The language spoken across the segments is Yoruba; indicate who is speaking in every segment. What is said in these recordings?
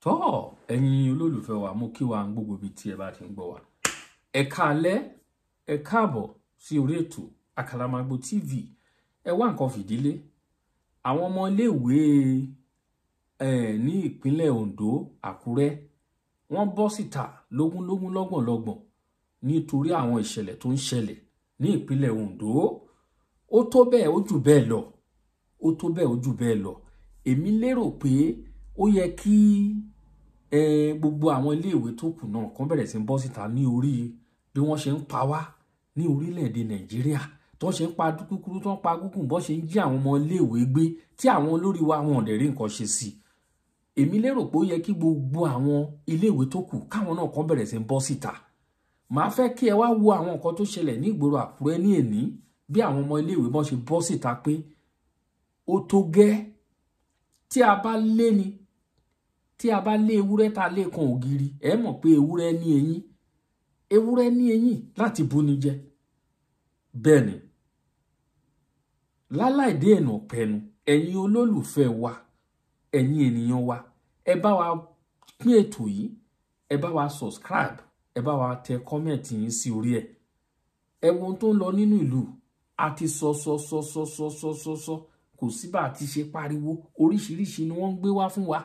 Speaker 1: Tọ́ ẹ̀yin olólùfẹ́ wa, mo kí wa gbogbo ibi tí ẹ bá ti ń gbọ́ wa. Ẹ káalẹ́, ẹ káàbọ̀ sí orí ètò Àkàlàmàgbò TV. Ẹ wá nǹkan fìdílé. Àwọn ọmọ iléèwé ní ìpínlẹ̀ Ondo, Àkúrẹ́, wọ́n bọ́ síta lógúnlógún lọ́gbọ̀nlọ́gbọ̀n nítorí àwọn ìṣẹ̀lẹ̀ tó ń ṣẹlẹ̀ ní ìpínlẹ̀ Ondo. Ó tó bẹ́ẹ̀, ó jù bẹ́ẹ̀ lọ. Ó tó bẹ́ẹ̀, ó jù bẹ́ẹ̀ lọ. Èmi lérò pé ó yẹ kí gbogbo àwọn iléèwé tó kù náà kàn bẹ̀rẹ̀ sí ń bọ́ síta ní orí bí wọ́n ṣe ń pa wá ní orílẹ̀-èdè Nàìjíríà, tó ṣe ń pa kúkúrú, tó ń pa gúngùn, bó ṣe ń jí àwọn ọmọ iléèwé gbé tí àwọn olórí wa wọn ò dẹ̀ rí nǹkan ṣe sí. Èmi lérò pé ó yẹ kí gbogbo àwọn iléèwé tó kù káwọn náà kàn bẹ̀rẹ̀ sí ń bọ́ síta. Màá fẹ́ kí ẹ wá wo àwọn nǹkan tó ṣẹlẹ̀ ní ìgboro Àkúrẹ́ ní èní, bí àwọn ọmọ iléèwé bọ́n ṣe bọ́ síta pé ó tó gẹ́. Tí a bá lé ni, tí a bá lé ewúrẹ́ ta lé kan ògiri, ẹ mọ̀ pé ewúrẹ́ ní eyín. Ewúrẹ́ ní eyín láti buni jẹ. Bẹ́ẹ̀ ni, láláìdé ẹ̀nà pẹ̀nu, ẹ̀yin olólùfẹ́ wa, ẹ̀yin ènìyàn wa, ẹ bá wa pín ètò yìí, ẹ bá wa subscribe, ẹ bá wa tẹ comment yín sí orí ẹ̀. Ẹ wo ohun tó ń lọ nínú ìlú, a ti sọ sọ sọ sọ sọ sọ sọ sọ, kò sí bá a ti ṣe pariwo, oríṣiríṣi ni wọ́n ń gbé wá fún wa.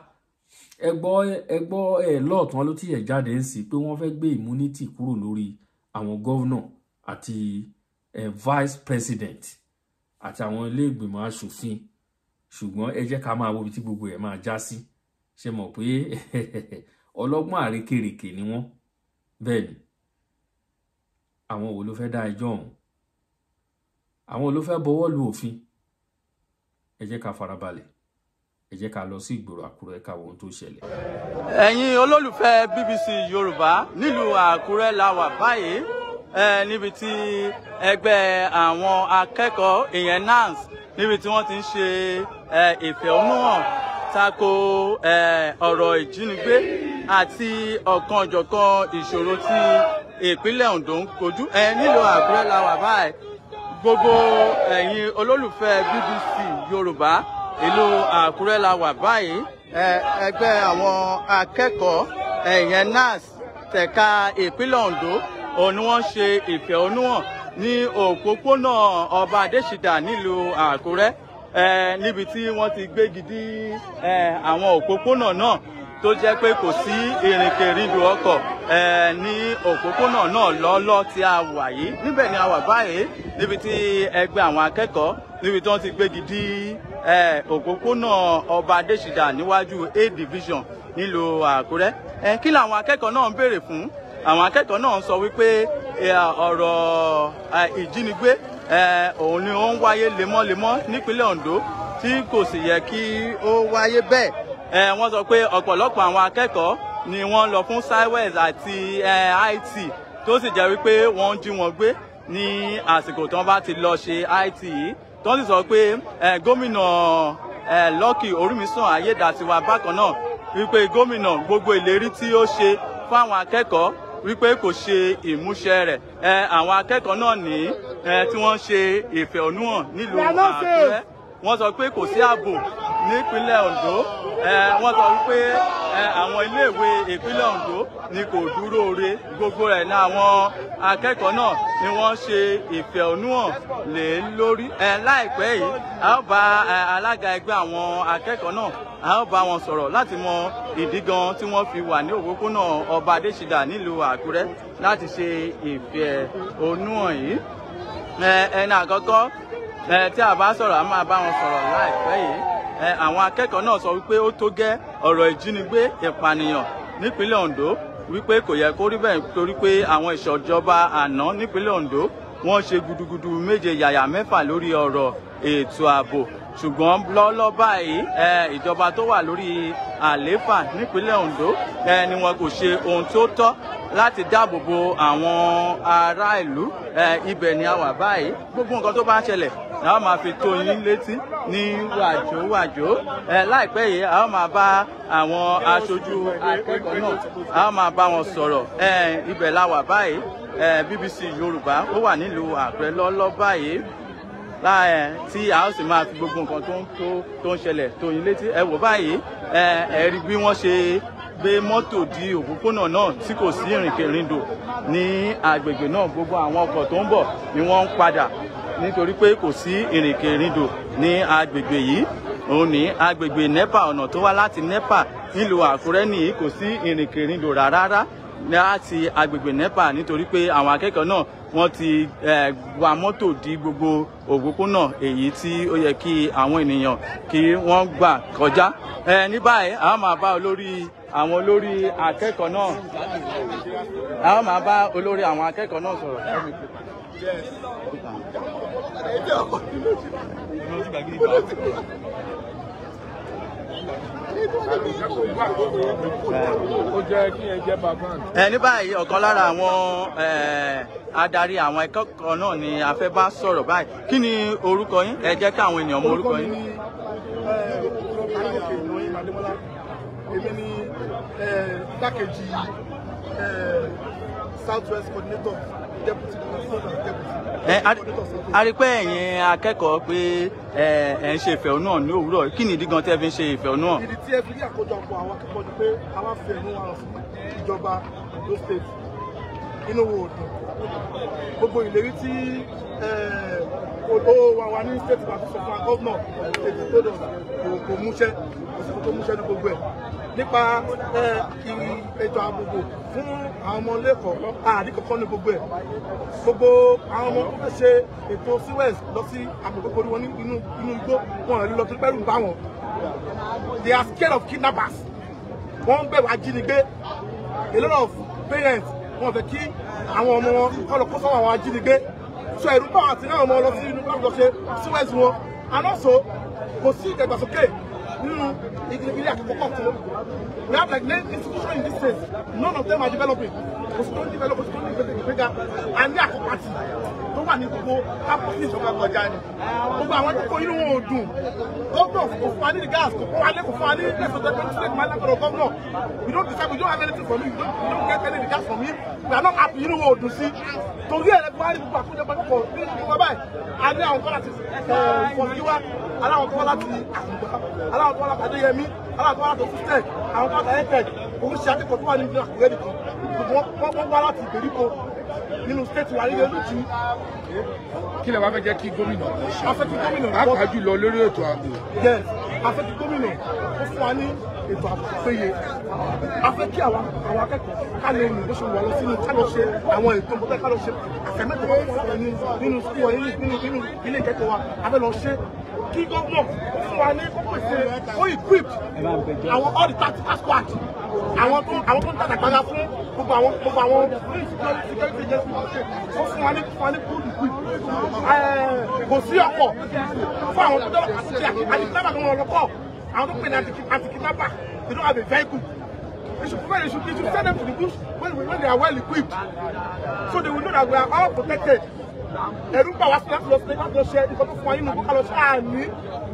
Speaker 1: Ẹ gbọ́ ẹ lọ́ọ̀tún ló ti yẹ̀ jáde ń sí pé wọ́n fẹ́ gbé immunity kúrò lórí àwọn governor àti vice president àti àwọn ilé ìgbìmọ̀ aṣòfin. Ṣùgbọ́n ẹ jẹ́ ká máa wo ibi tí gbogbo ẹ̀ máa já sí. Ṣe mọ̀ pé ọlọ́gbọ́n àrékèrèkè ni wọ́n. Bẹ́ẹ̀ ni, àwọn wo ló fẹ́ dá ẹjọ́ ọ̀hún? Àwọn wo ló fẹ́ bọwọ́ lu òfin? Ẹ jẹ́ ká farabalẹ̀, ẹ jẹ́ ká lọ sí ìgboro Àkúrẹ́ ká wo ohun tó ṣẹlẹ̀.
Speaker 2: Ẹ̀yin olólùfẹ́ BBC Yorùbá, nílùú Àkúrẹ́ la wà báyìí, níbi tí ẹgbẹ́ àwọn akẹ́kọ̀ọ́ ìyẹn NANS, níbi tí wọ́n ti ń ṣe ìfẹ̀hónúhàn tako ọ̀rọ̀ ìjínigbé àti ọ̀kanòjọ̀kan ìṣòro tí ìpínlẹ̀ Ondo ń kojú. Nílùú Àkúrẹ́ la wà báyìí. Gbogbo ẹ̀yin olólùfẹ́ BBC Yorùbá, ìlú Àkúrẹ́ la wà báyìí. Ẹgbẹ́ àwọn akẹ́kọ̀ọ́ ìyẹn NANS tẹ̀ka ìpínlẹ̀ Ondo, òun ni wọ́n ṣe ìfẹ̀hónúhàn ní òpópónà Ọba Adésìdà nílùú Àkúrẹ́, níbi tí wọ́n ti gbégi dí àwọn òpópónà náà, tó jẹ́ pé kò sí ìrìnkèrindò ọkọ̀ ní òpópónà náà lọ́lọ́ tí a wà yìí. Níbẹ̀ ni a wà báyìí, níbi tí ẹgbẹ́ àwọn akẹ́kọ̀ọ́, níbi tí wọ́n ti gbégi dí òpópónà Ọba Adésìdà níwájú A Division nílùú Àkúrẹ́. Kí làwọn akẹ́kọ̀ọ́ náà ń béèrè fún? Àwọn akẹ́kọ̀ọ́ náà ń sọ wípé ọ̀rọ̀ ìjínigbé òun ni ó ń wáyé lemọ́lemọ́ nípínlẹ̀ Ondo, tí kò sì yẹ kí ó wáyé bẹ́ẹ̀. Wọ́n sọ pé ọ̀pọ̀lọpọ̀ àwọn akẹ́kọ̀ọ́ ni wọ́n lọ fún SIWES àti IT, tó sì jẹ́ wípé wọ́n ń jí wọn gbé ní àsìkò tí wọ́n bá ti lọ ṣe IT yìí. Tó sì sọ pé gómìnà Lucky Orímisàn Ayédàtiwa bákan náà, wípé gómìnà gbogbo ìlérí tí ó ṣe fáwọn akẹ́kọ̀ọ́ wípé kò ṣe ìmúṣẹ rẹ̀. Àwọn akẹ́kọ̀ọ́ náà ní tí wọ́n ṣe ìfẹ̀hónúhàn nílùú Àkúrẹ́, wọ́n sọ pé kò sí ààbò nípínlẹ̀ Ondo. Wọ́n sọ wípé àwọn iléèwé ìpínlẹ̀ Ondo ni kò dúró re. Gbogbo rẹ̀ ní àwọn akẹ́kọ̀ọ́ náà ni wọ́n ṣe ìfẹ̀hónúhàn lé lórí. Láìpẹ́ yìí, a ó bá alága ẹgbẹ́ àwọn akẹ́kọ̀ọ́ náà, a ó bá wọn sọ̀rọ̀ láti mọ ìdí gan tí wọ́n fi wà ní òpópónà Ọba Adésìdà nílùú Àkúrẹ́ láti ṣe ìfẹ̀hónúhàn yìí. Ẹni àkọ́kọ́ tí a bá sọ̀rọ̀, a máa bá wọn sọ̀rọ̀ láìpẹ́ yìí. Àwọn akẹ́kọ̀ọ́ náà sọ wípé ó tó gẹ́ ọ̀rọ̀ ìjínigbé ìpànìyàn nípínlẹ̀ Ondo, wípé kò yẹ kó rí bẹ́ẹ̀, torí pé àwọn ìṣọ̀jọba àná nípínlẹ̀ Ondo wọ́n ṣe gudugudu méje yàyà mẹ́fà lórí ọ̀rọ̀ ètò ààbò. Ṣùgbọ́n lọ́lọ́ báyìí, ìjọba tó wà lórí àlééfà nípínlẹ̀ Ondo ni wọn kò ṣe ohun tó tọ́ láti dáàbò bo àwọn ará ìlú. Ibẹ̀ ni a wà báyìí. Gbogbo nǹkan tó bá ń ṣẹlẹ̀ a ó máa fi tó yín létí ní wàjòwàjò. Láìpẹ́ yìí, a ó máa bá àwọn aṣojú akẹ́kọ̀ọ́ náà, a ó máa bá wọn sọ̀rọ̀. Ibẹ̀ la wà báyìí. BBC Yorùbá ó wà nílùú Àkúrẹ́ lọ́lọ́ báyìí, tí a ó sì máa fi gbogbo nǹkan tó ń ṣẹlẹ̀ tó yín létí. Ẹ wò báyìí, ẹ rí bí wọ́n ṣe gbé mọ́tò di òpópónà náà tí kò sí ìrìnkèrindò ní agbègbè náà. Gbogbo àwọn ọkọ̀ tó ń bọ̀ ni wọ́n ń padà nítorí pé kò sí ìrìnkèrindò ní agbègbè yìí. Òun ní agbègbè NEPA, ọ̀nà tó wá láti NEPA nílùú Àkúrẹ́ nìyí, kò sí ìrìnkèrindò rárá láti agbègbè NEPA nítorí pé àwọn akẹ́kọ̀ọ́ náà wọ́n ti wa mọ́tò di gbogbo òpópónà èyí tí ó yẹ kí àwọn ènìyàn kí wọ́n gbà kọjá. Ní báyìí a máa bá olórí àwọn olórí akẹ́kọ̀ọ́ náà, a máa bá olórí àwọn akẹ́kọ̀ọ́ náà sọ̀rọ̀. Ní báyìí ọ̀kan lára àwọn adarí àwọn akẹ́kọ̀ọ́ náà ni a fẹ́ bá sọ̀rọ̀ báyìí. Kí ni orúkọ yín? Ẹ jẹ́ káwọn ènìyàn mọ orúkọ yín.
Speaker 3: Èmi ni igbákejì South West coordinator, deputy deputy.
Speaker 2: A rí pé ẹ̀yin akẹ́kọ̀ọ́ pé ẹ ń ṣe ìfẹ̀hónúhàn ní òwúrọ̀. Kí ni ìdí gan tẹ́ fi ń ṣe ìfẹ̀hónúhàn?
Speaker 3: Ìdí tí ẹ fi rí àkójọpọ̀ àwọn akẹ́kọ̀ọ́ ni pé a wá fi ẹ̀hónú wa hàn sí ìjọba Ondo State. Inú wo dùn? Gbogbo ìlérí tí ó wà ní state bá ti sọ fún gómìnà state tó dọ̀ kò múṣẹ́, kò sí tó múṣẹ́ ní gbogbo ẹ̀. Nípa ètò ààbò fún àwọn ọmọ lẹ́kọ̀ọ́ àdí kankan ní gbogbo ẹ̀. Gbogbo àwọn ọmọ tó fẹ́ ṣe ètò CWES lọ sí àgbègbè orí wọn nínú igbó wọn ò lọ tó pẹ́rù ń bá wọn. They are scared of kidnappers. Wọ́n ń bẹ̀rù ajínigbé. A lot of parents wọ́n fẹ́ kí àwọn ọmọ wọn kọ́ lọ kó sọ́wọ́ àwọn ajínigbé. So ẹ̀rù bá àti náà ọmọ lọ sí inú láti lọ ṣe CWES wọn. And also kò sí ìdàgbàsókè nínú ilé akẹ́kọ̀ọ́ kọ̀ọ̀kan. We have like 9 institutions in this state. None of them are developing. Kò sí tó ń develop, kò sí tó ń ìgbéga. A ní àkọ́pàtì tó wà ní gbogbo campus ní ìjọba kọjá ni. Gbogbo àwọn akẹ́kọ̀ọ́ inú wọn ò dùn. Gómìnà kò fún wa ní the gas, kò fún wa ní kò fún wa ní lẹ́sọ̀ tẹ́lẹ̀ state máa lágbọ̀dọ̀ gómìnà. We don't decide, we don't have anything from him, we don't get any gas from him. We are not happy, inú wọn ò dùn sí. Torí ẹ̀ lẹ́gbọ́n á rí gbogbo àkójọpọ̀ akẹ́kọ̀ọ́ ní ìjọba báyìí. A ní àwọn kọ́lá ti Fọ̀síwá, aláwọ̀ tó wá láti Àkùngbá, aláwọ̀ tó wá láti Adéyẹmí, aláwọ̀ tó wá láti Òfústẹ̀, àwọn tó wá láti Ayẹ́tẹ̀, oríṣi akẹ́kọ̀ọ́ tó wà nínú Àkúrẹ́ nìkan. Wọ́n wá láti ìgbèríko nínú state wa nílé lójú.
Speaker 4: Kí lẹ wá fẹ́ jẹ́ kí gómìnà ṣe?
Speaker 3: A fẹ́ kí gómìnà
Speaker 4: pàápàá jùlọ lórí ètò ààbò.
Speaker 3: Yes, a fẹ́ kí gómìnà ó fún wa ní ètò ààbò tó péye. A fẹ́ kí àwọn akẹ́kọ̀ọ́ ká lè rìn bó ṣe wà lọ sínú ká lọ ṣe àwọn ètò bó fẹ́ ká lọ ṣe àfẹ́mẹ́tò wọn fún wa nínú school wa nínú ilé ìkẹ́kọ̀ọ́ wa. A fẹ́ lọ ṣe kí gómìnà ó fún wa ní kó pèsè ó equip àwọn all the tactical squad, àwọn tó ń tàgbàgbà fún gbogbo àwọn security agency ó fún wa ní good equip. Kò sí ọkọ̀ fún àwọn tó dọ́lọ̀ àti àti-kidnapper kan wọn lọ́kọ̀, àwọn tó pè ní anti-kidnapper, they don't have a vehicle. They should provide, they should send them to the bush when they are well equipped, so they will know that we are all protected. Ẹ̀rù ń bà wá sí láti lọ sí láti lọ ṣe nǹkan tó fún wa nínú kó lọ sí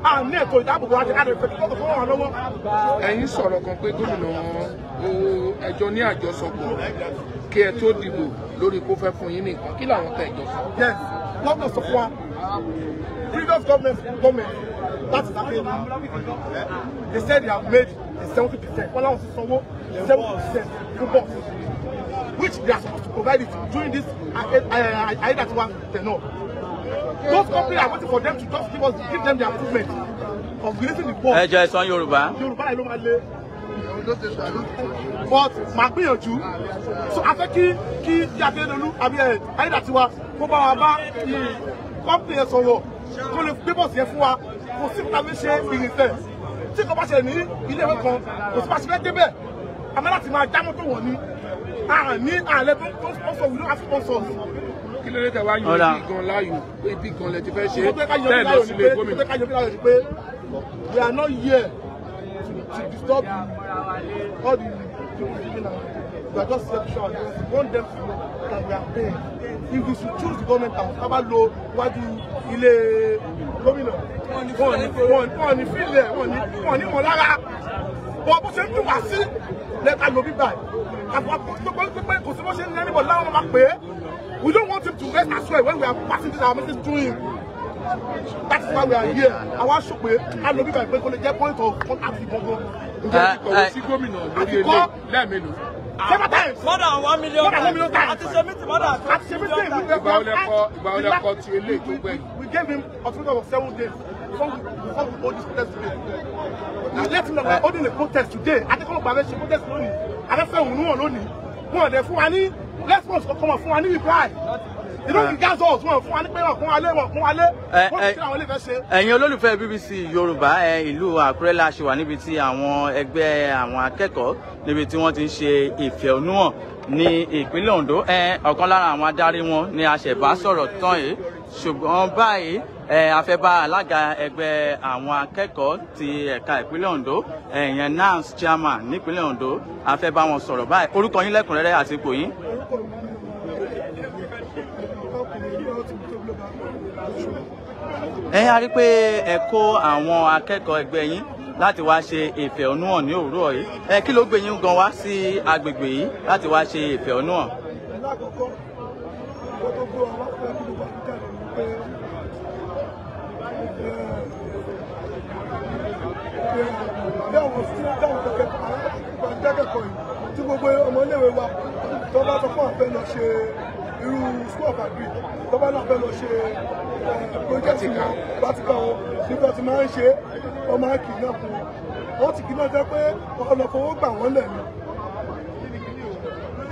Speaker 3: àní ètò ìdáàbòbò àti àdèfẹ́ tó kọ́ wọn lọ́wọ́.
Speaker 4: Ẹ̀yin sọ̀rọ̀ kan pé gómìnà ẹjọ́ ní àjọsọpọ̀ kí ẹ tó dìbò lórí kó fẹ́ fún yín nìkan, kí làwọn tẹ ẹjọ́ sọ.
Speaker 3: Yes, gómìnà sọ fún wa previous government that is Akeredolu, they said they have made 70%, wọ́n láwọn ti sanwó 70% fún bọ́ọ̀sì, which they are supposed to provide it during this Aiyedatiwa tenure. Those companies are waiting for them to just give them the improvement of releasing the bus.
Speaker 2: Ẹ jẹ́ sọ Yorùbá.
Speaker 3: Yorùbá yìí ló máa le. But màá gbìyànjú. So a fẹ́ kí Akeredolu àbí Aiyedatiwa kó bá wa bá company yẹn sọ̀rọ̀ kó lè gbé bọ́ọ̀sì yẹn fún wa. Kò sí ìta fi ṣe ìrìnsẹ̀. Tí kò bá ṣẹlẹ̀ ní ilé ìwé kan, kò sí bá ṣe fẹ́ débẹ̀. Àmọ́ láti máa já mọ́tò wọ̀ ni. Àní àlẹ́ tó ń sponsor, we don't have sponsors.
Speaker 4: Kí ló dé tẹ wá yan ibi gan láàyò, ibi gan lẹ ti fẹ́ ṣe tẹ́ lọ sílé gómìnà?
Speaker 3: We are not here to disturb all the people living around. We are just here to show our parents. We want them to know that we are paying. If we should choose the government house, ká bá lo iwájú ilé gómìnà, wọ́n ní fílẹ̀, wọ́n ní mọ̀ lára. Bọ́ bó ṣe ń dùn wá sí lẹ́ka ló bí báyìí. Kò sí bó ṣe ń ní anybody láwọn máa pè é. We don't want him to rest as well when we are passing this our message to him. That is why we are here. Àwa sọ pé a ló bí báyìí pé kò lè jẹ́ point of contact gbogbo.
Speaker 4: Ǹjẹ́ ẹ ti kọ̀wé sí gómìnà lórí ilé lẹ́ẹ̀mélòó?
Speaker 3: Several times.
Speaker 2: More than 1 million.
Speaker 3: More than 1 million times.
Speaker 2: Àti ṣe meeting more than 20 million times.
Speaker 4: Ìgbà wo lẹ kọ ti eléyìí tó gbẹ̀yìn?
Speaker 3: We gave him a total of 7 days before we hold this protest today. We let him know we are holding a protest today. Adekola Gbabe ṣe protest lónìí. Adefẹ́ òun níwọ̀n lónìí. Wọ́n ò dẹ̀ fún wa ní response kankan, wọ́n fún wa ní reply. They don't regard us. Wọ́n fún wa ní pé wọ́n kún wa lé, wọ́n kún wa lé. Wọ́n ti ṣe àwọn ilé ìfẹ́ ṣe.
Speaker 2: Ẹ̀yin olólùfẹ́ BBC Yorùbá, ìlú Àkúrẹ́ la ṣe wà níbi tí àwọn ẹgbẹ́ àwọn akẹ́kọ̀ọ́ níbi tí wọ́n ti ń ṣe ìfẹ̀hónúhàn ní ìpínlẹ̀ Ondo. Ọ̀kan lára àwọn adarí wọn ni a ṣẹ̀ bá sọ̀rọ̀ tán yìí, ṣùgbọ́n báyìí a fẹ́ bá alága ẹgbẹ́ àwọn akẹ́kọ̀ọ́ ti ẹ̀ka ìpínlẹ̀ Ondo, ìyẹn NANS chairman nípínlẹ̀ Ondo, a fẹ́ bá wọn sọ̀rọ̀ báyìí. Orúkọ yín lẹ́kùnrẹ́rẹ́ àti ipò yín. Ẹ a rí pé ẹ kó àwọn akẹ́kọ̀ọ́ ẹgbẹ́ yín láti wá ṣe ìfẹ̀hónúhàn ní òwúrọ̀ yìí. Kí ló gbé yín gan wá sí agbègbè yìí láti wá ṣe ìfẹ̀hónúhàn?
Speaker 3: Lákọ̀ọ́kọ́, wọ́n tó gbé wa wá fẹ́ kí gbogbo àti jáde ní pé bí àwọn táwọn akẹ́kọ̀ọ́ yìí tí gbogbo ọmọléèwé wa tó bá sọ fún àwọn fẹ́ lọ ṣe irú school of agri, tó bá náà fẹ́ lọ ṣe project wọn, practical wọn, nígbà tí máa ń ṣe wọ́n máa ń kidnap wọn. Wọ́n ti kidnap jẹ́ pé ọ̀nà fowó gbà wọ́n lẹ̀ ni,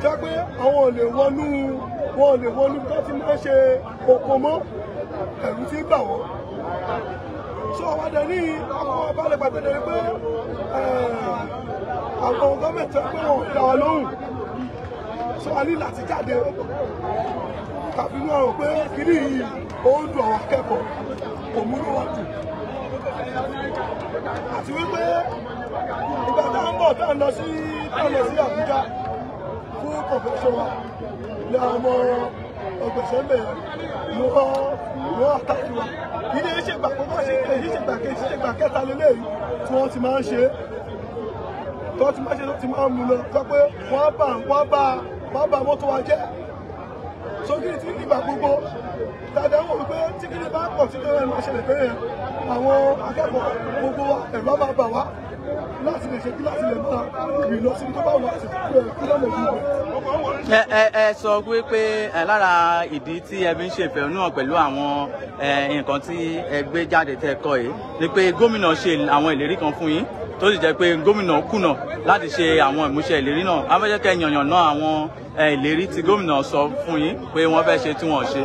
Speaker 3: jẹ́ pé àwọn ò lè wọnú, wọn ò lè wọnú tó ti máa ń ṣe oko mọ́, ẹ̀rù ti ń bà wọ́n. So àwọn adẹ ní akọ balẹ̀ gbàgbé pé àwọn gọ́ọ̀mẹ̀ntì pé wọn ò dá wa lóhùn. So a ní láti jáde tàbí ní ọ̀rọ̀ pé kíní yìí ó ń dùn àwọn akẹ́kọ̀ọ́, kò múnú wa dùn. Àti wípé ìgbà tá à ń bọ̀ tá à ń lọ sí Àbújá fún convention wa ní àwọn ọmọ ọgbẹ̀sẹ̀ bẹ̀rẹ̀ ni wọ́n àtàkì wa. Ilé ìṣègbà kọ́kọ́ sí èyí ṣègbà kejì ṣègbà kẹta lélẹ́yìí tí wọ́n ti máa ń ṣe, tó ti máa ṣe tó ti máa ń mú lọ sọ pé wọ́n bá mọ́tò wa jẹ́. Sókè tí ìgbà gbogbo dáadáa wò wípé tí kìíní bá pọ̀ tí kìíní máa ṣẹlẹ̀ bẹ́ẹ̀ àwọn akẹ́kọ̀ọ́ gbogbo wa ẹ̀rọ máa bà wá láti lè ṣe kí láti lè máa rìn lọ síbi tó bá wà sí kí lọ́mọ ìlú rẹ̀.
Speaker 2: Ẹ sọ wípé lára ìdí tí ẹ fi ń ṣe ìfẹ̀hónúhàn pẹ̀lú àwọn nǹkan tí ẹ gbé jáde tẹ́ kọ yìí ni pé gómìnà ṣe àwọn ìlérí kan fún yín tó sì jẹ́ pé gómìnà kùnà láti ṣe àwọn ìmúṣẹ ìlérí náà. A fẹ́ jẹ́ kẹ́ yànyàn náà àwọn ìlérí tí gómìnà sọ fún yín pé wọ́n fẹ́ ṣe tí wọ́n ṣe.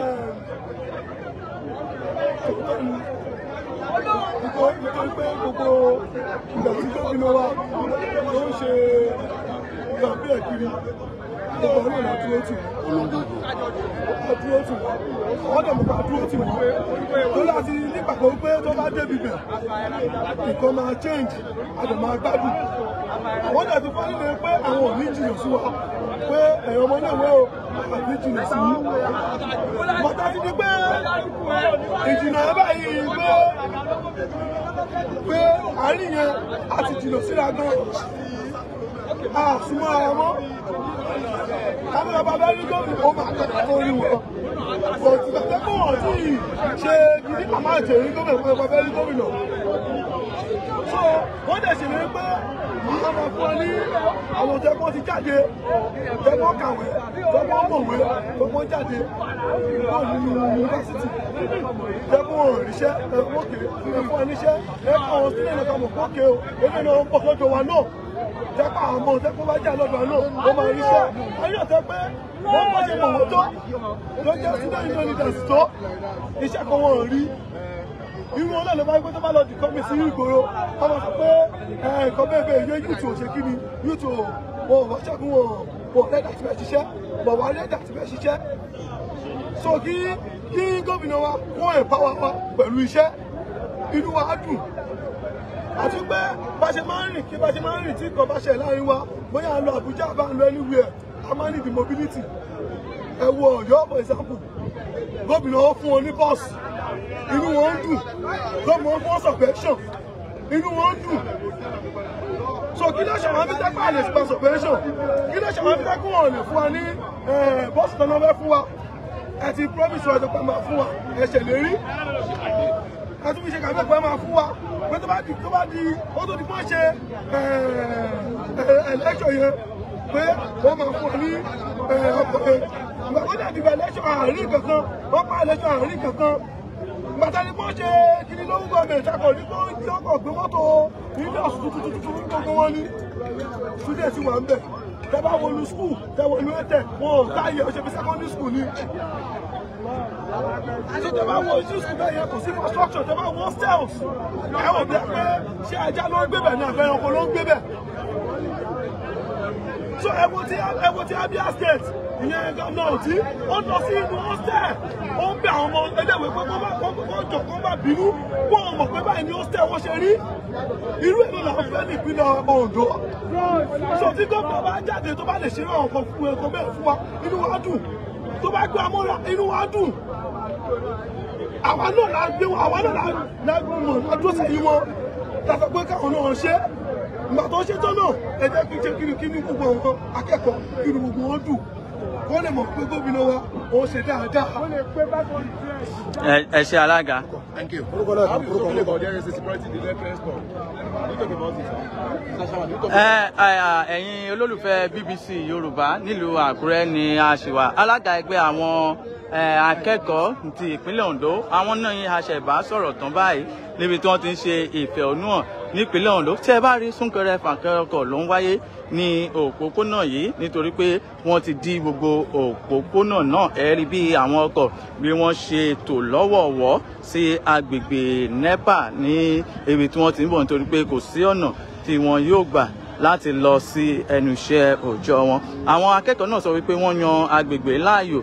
Speaker 3: Nítorí pé gbogbo ìgbà tí gómìnà wa ló ń ṣe ìgbàgbé kiri, gbogbo àwọn ọ̀nà dúró tì wọ́n, dúró tì wọ́n, wọ́n dẹ̀ mọ̀ pa dúró tì wọ́n tó láti nígbàgbọ́ pé tó bá débi bẹ̀ nǹkan máa change, a dẹ̀ máa gbádùn. Àwọn dẹ̀ ti fọ́ nílé pé àwọn ò ní jìnnà sí wa, pé ẹ̀yọ́ ọmọ iléèwé o àbí jìnnà sí i. Bàtà ti di pé ìjìnnà ẹ báyìí pé àárín yẹn a ti jìnnà síra gan, a súnmọ́ ara mọ́. Kámẹ́rà bàbá ní gómìnà ó máa kọ́kọ́ tó rí wọn. Kò tí bàtẹ́ kó wọ́n tí ì ṣe gidi màmá àjẹrí gómìnà pé bàbá ní gómìnà. So wọ́n dẹ̀ ṣèlérí pé màá máa fún ọ ní àwọn tẹ́kọ́ ti jáde, tẹ́kọ́ kàwé, tẹ́kọ́ mọ̀wé, tẹ́kọ́ jáde kúrò nínú yunifásitì, tẹ́kọ́ ríṣẹ́, ẹ̀kọ́ òkè, ẹ̀fọ́ níṣẹ́, ẹ̀kọ́ àwọn sílẹ̀ náà kàmọ̀ kókè o, èdè náà ń bọ̀ lọ́dọ̀ wa náà. Tẹ́kọ̀ àwọn ọmọ tẹ́kọ́ bá jà lọ́dọ̀ wa náà, ó máa ríṣẹ́. Ayé ọ̀tẹ́ pé wọ́n bá ṣe mọ̀ wọ́n tó, tó jẹ́ student union leaders tó, iṣẹ́ kan wọ́n rí. Irú wọn náà ló bá gbé tó bá lọ dìkọ́ mi sí ìgboro, wọ́n máa sọ pé nǹkan bẹ́ẹ̀ bẹ́ẹ̀ yé yúùtù ò ṣe kí ni, yúùtù ò wọ́n ṣẹ́gun wọn ò rẹ́dà tí fẹ́ ṣiṣẹ́, bọ̀ wá rẹ́dà tí fẹ́ ṣiṣẹ́. So kí gómìnà wa kó empower wa pẹ̀lú iṣẹ́, inú wa á dùn. Àti pé bá ṣe máa ń rìn kí bá ṣe máa ń rìn tí nǹkan bá ṣe láàrin wa, bóyá à ń lọ Àbújá bá ń lọ anywhere, a máa ń need mobility. Ẹ wo Ọ̀yọ́ for example, gómìnà ó fún wọn ní bọ́ọ̀sì, inú wọn ń dùn. Gómìnà ó fún wọn subvention, inú wọn ń dùn. So kí ló ṣe àwọn afẹ́tẹ́kọ̀ àlè gba subvention? Kí ló ṣe àwọn afẹ́tẹ́kọ̀ wọn lè fún wa ní bọ́ọ̀sì tán náà fẹ́ fún wa? Ẹ ti promise wa pé máa fún wa, ẹ ṣèlérí. Ẹ tún fi ṣe kàfé pé ẹ máa fún wa pé tó bá di ó tó di pọ́n ṣe election yẹn pé wọ́n máa fún wa ní ọkọ̀ yẹn. Ìgbà tó dẹ̀ dìgbà election àárín kankan, wọ́n pa election àárín kankan. Gbàtà ni wọ́n ṣe kiri lówó gọ́ọ̀mẹ̀ntì akọ̀ ní kó ní ọkọ̀ gbé mọ́tò ilé ọ̀sùn tuntun tuntun ní gbogbo wọn ní. Student wà ń bẹ̀. Tẹ́ bá wọnú school, tẹ́ wọnú ẹ̀tẹ̀, wọn ò táyé ọ̀ṣẹ́ fi secondary school ni. Ṣé tẹ́ bá wọ ojú school bẹ́ẹ̀ yẹn kò sí infrastructure, tẹ́ bá wọ hostels. Ẹ wò bí pé ṣé ajá ló ń gbé bẹ̀ ní àbẹ̀ ẹranko ló ń gbé bẹ̀. So ẹ wo ti Abia State, ìyẹn gómìnà Oti, ó lọ sí inú hostel, ó ń bẹ àwọn ọmọ ẹlẹ́wẹ̀ẹ́ pé kó jọ kó má bínú, kó wọn mọ̀ pé báyìí ni hostel wọ́n ṣe rí. Irú ẹ̀ ló làwọn fẹ́ ní ìpínlẹ̀ Ondo. So tí gómìnà bá jáde tó bá lè ṣe àwọn nǹkan fún ẹ̀kọ́ bẹ́ẹ̀ fún wa, inú wa dùn. Tó bá gbé amọ́ra, inú wa dùn. Àwa náà la gbé wọn, àwa náà la mọ̀ la dúró sẹ́yìn wọn. Ta sọ pé káwọn náà ṣe. Ìgbà tó ṣe tán náà, ẹ jẹ́ kí n ṣe kí ní gbogbo àwọn akẹ́kọ̀ọ́ kí ní gbogbo wọn dùn. Kó lè mọ̀ pé gómìnà wa ó ṣe dáadáa.
Speaker 2: Ẹ ṣe alága.
Speaker 4: Thank you.
Speaker 2: Ẹ̀yin olólùfẹ́ BBC Yorùbá nílùú Àkúrẹ́ ni a ṣì wà. Alága ẹgbẹ́ àwọn akẹ́kọ̀ọ́ ti ìpínlẹ̀ Ondo, àwọn náà yín aṣẹ̀bá sọ̀rọ̀ tán báyìí níbi tí wọ́n ti ń ṣe ìfẹ̀hónúhàn nípínlẹ̀ Ondo. Tí ẹ bá rí súnkẹrẹ fàkẹrẹ ọkọ̀ ló ń wáyé ní òpópónà yìí nítorí pé wọ́n ti dí gbogbo òpópónà náà. Ẹ rí bí àwọn ọkọ̀ bí wọ́n ṣe tò lọ́wọ̀ọ̀wọ́ sí agbègbè NEPA ní ibi tí wọ́n ti ń bọ̀ nítorí pé kò sí ọ̀nà tí wọn yóò gbà láti lọ sí ẹnu iṣẹ́ òòjọ́ wọn. Àwọn akẹ́kọ̀ọ́ náà sọ wípé wọ́n yan agbègbè láàyò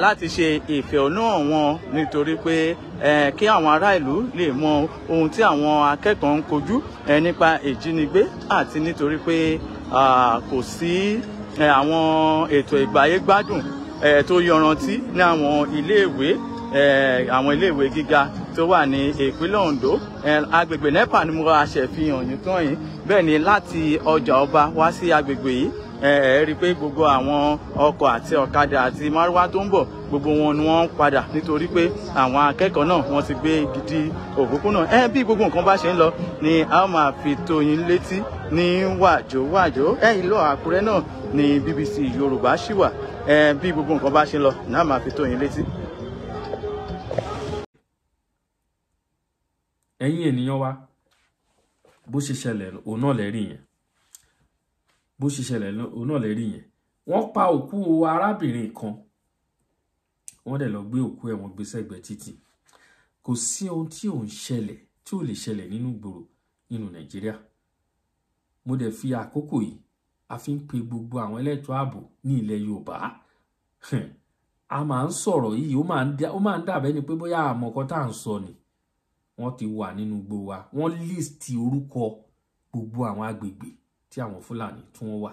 Speaker 2: láti ṣe ìfẹ̀hónúhàn wọn nítorí pé kí àwọn ará ìlú lè mọ ohun tí àwọn akẹ́kọ̀ọ́ ń kojú nípa ìjínigbé àti nítorí pé kò sí àwọn ètò ìgbáyégbádùn tó yọrantí ní àwọn iléèwé àwọn iléèwé gíga tó wà ní ìpínlẹ̀ Ondo. Agbègbè NEPA ni mo ṣàfihàn yìí tán yìí. Bẹ́ẹ̀ ni láti ọjà ọba wá sí agbègbè yìí, ẹ rí i pé gbogbo àwọn ọkọ̀ àti ọ̀kadà àti márúwá tó ń bọ̀ gbogbo wọn ni wọ́n ń padà nítorí pé àwọn akẹ́kọ̀ọ́ náà wọ́n ti gbé gidi òpópónà. Bí gbogbo nǹkan bá ṣe ń lọ ni a ó máa fi tó yín létí ní wàjòwàjò. Ìlú Àkúrẹ́ náà ni BBC Yorùbá ṣì wà. Bí gbogbo nǹkan bá ṣe ń lọ ni a máa fi tó yín létí.
Speaker 1: Ẹ̀yin ènìyàn wa, bó ṣe ṣẹlẹ̀ òun náà lẹ rí yẹn. Bó ṣe ṣẹlẹ̀ òun náà lẹ rí yẹn. Wọ́n pa òkú arábìnrin kan, wọ́n dẹ̀ lọ gbé òkú ẹ̀, wọ́n gbé sẹ́gbẹ̀ẹ́ títì. Kò sí ohun tí ò ń ṣẹlẹ̀ tí ò lè ṣẹlẹ̀ nínú ìgboro nínú Nàìjíríà. Mo dẹ̀ fi àkókò yìí a fi ń pe gbogbo àwọn ẹlẹ́tọ́ ààbò ní ilẹ̀ Yorùbá. A máa ń sọ̀rọ̀ yìí, ó máa ń dàbẹ́ ni pé bóyá àmọ́ kan tá à ń sọ ni. Wọ́n ti wà nínú gbogbo wa, wọ́n líìsì orúkọ gbogbo àwọn agbègbè tí àwọn Fúlàní tí wọ́n wà,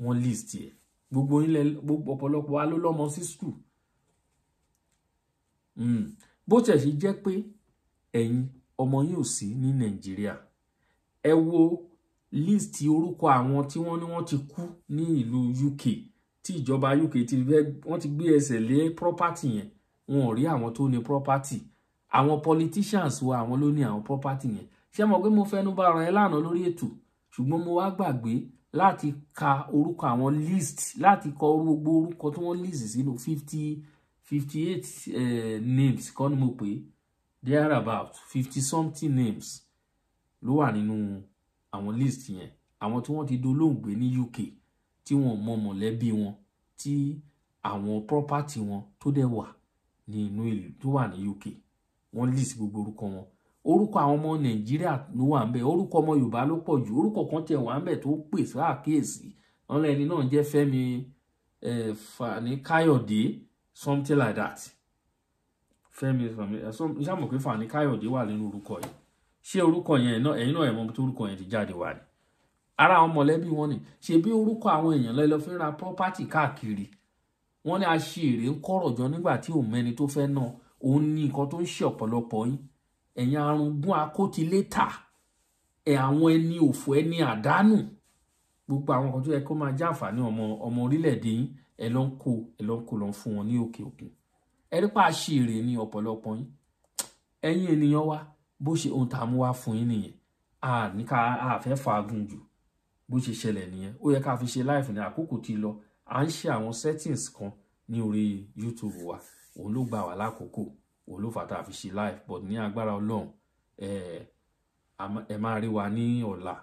Speaker 1: wọ́n líìsì ẹ̀. Gbogbo ilẹ̀, gbogbo ọ̀pọ̀lọpọ̀ wa ló lọ́mọ sí skul. Bó tiẹ̀ ṣe jẹ́ pé ẹ̀yin ọmọ yín ò sí ní Nàìjíríà, ẹ wo líìsì orúkọ àwọn tí wọ́n ní wọ́n ti kú ní ìlú UK, tí ìjọba UK ti fẹ́, wọ́n ti gbé ẹsẹ̀ lé property yẹn, wọn ò rí àwọn tó ní property. Àwọn politicians wa àwọn ló ní àwọn property yẹn. Ṣé mọ̀ pé mo fẹnu bà ọ̀rọ̀ yẹn lánàá lórí ètò, ṣùgbọ́n mo wá gbàgbé láti ka orúkọ àwọn list, láti kọ gbogbo orúkọ tí wọ́n list sínú 58 names kọ́ ni mo pè é, there about 50 something names ló wà nínú àwọn list yẹn. Àwọn tí wọ́n ti dolóògbé ní UK tí wọ́n mọ mọ̀lẹ́bí wọn, tí àwọn property wọn tó dẹ̀ wà ní inú ìlú tó wà ní UK, wọ́n list gbogbo orúkọ wọn. Orúkọ àwọn ọmọ Nàìjíríà ló wà ńbẹ̀, orúkọ ọmọ Yorùbá ló pọ̀ jù. Orúkọ kan tiẹ̀ wà ńbẹ̀ tó pè sáàkíyèsí, wọn lẹ́ni náà jẹ́ Fẹ́mi Fani Káyọ̀dé, something like that. Fẹ́mi ṣàmọ̀ pé Fani Káyọ̀dé wà nínú orúkọ yìí. Ṣé orúkọ yẹn náà ẹ̀yin náà ẹ̀ mọ̀ tó orúkọ yẹn ti jáde wá ni? Ara àwọn mọ̀lẹ́bí wọn ni. Ṣe bí orúkọ àwọn èèyàn lọ́ọ́ fi ń ra property káàkiri. Wọ́n ní aṣèrè ń kọ̀rọ̀ jọ nígbà tí òun mẹ́ni tó fẹ́ náà. Òun ní nǹkan tó ń ṣe ọ̀pọ̀lọpọ̀ yín. Ẹ̀yin arúgbó akótilétà, ẹ̀ àwọn ẹni òfò, ẹni àdánù, gbogbo àwọn kan tó yẹ kó máa jàǹfààní ọmọ orílẹ̀-èdè yín, ẹ lọ ń kó lọ ń fún wọn ní òkè òkun. Ẹ rí pa àṣìírí ní ọ̀pọ̀lọpọ̀ yín. Ẹ̀yin ènìyàn wa, bó ṣe ohun tá a mú wá fún yín nìyẹn. A ní ká a fẹ́ faagun jù, bó ṣe ṣẹlẹ̀ nìyẹn. Ó yẹ ká fi ṣe live ní àkókò tí lọ. À ń ṣe àwọn settings kan ní orí YouTube wa, òun ló gbà wá lákòókò, òun ló fà tá a fi ṣe live. But ní agbára Ọlọ́run, ẹ máa rí wa ní ọ̀la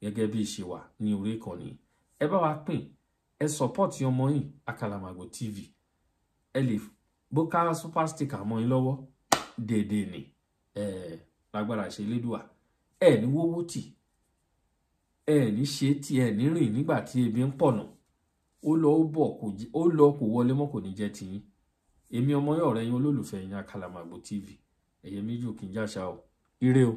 Speaker 1: gẹ́gẹ́ bí ìṣe wa ní orí ìkànnì. Ẹ bá wa pín, ẹ support ọmọ yìí Àkàlàmàgbò TV. Ẹ lè bó ká super sticker mọ́ yín lọ́wọ́ déédéé ni. Ẹ lágbára ṣe lédùá, ẹ ní wówó tì, ẹ ní ṣe tí ẹ ní rìn nígbà tí ebi ń pọ̀nà. Ó lọ, ó bọ̀, ó lọ, kò wọlé mọ́, kò ní jẹ́ tiyín. Èmi ọmọ yín, ọ̀rẹ́ yín, olólùfẹ́ yín, Àkàlàmàgbò TV. Ẹ̀yẹ méjì ò kì í jáṣà o. Ire o.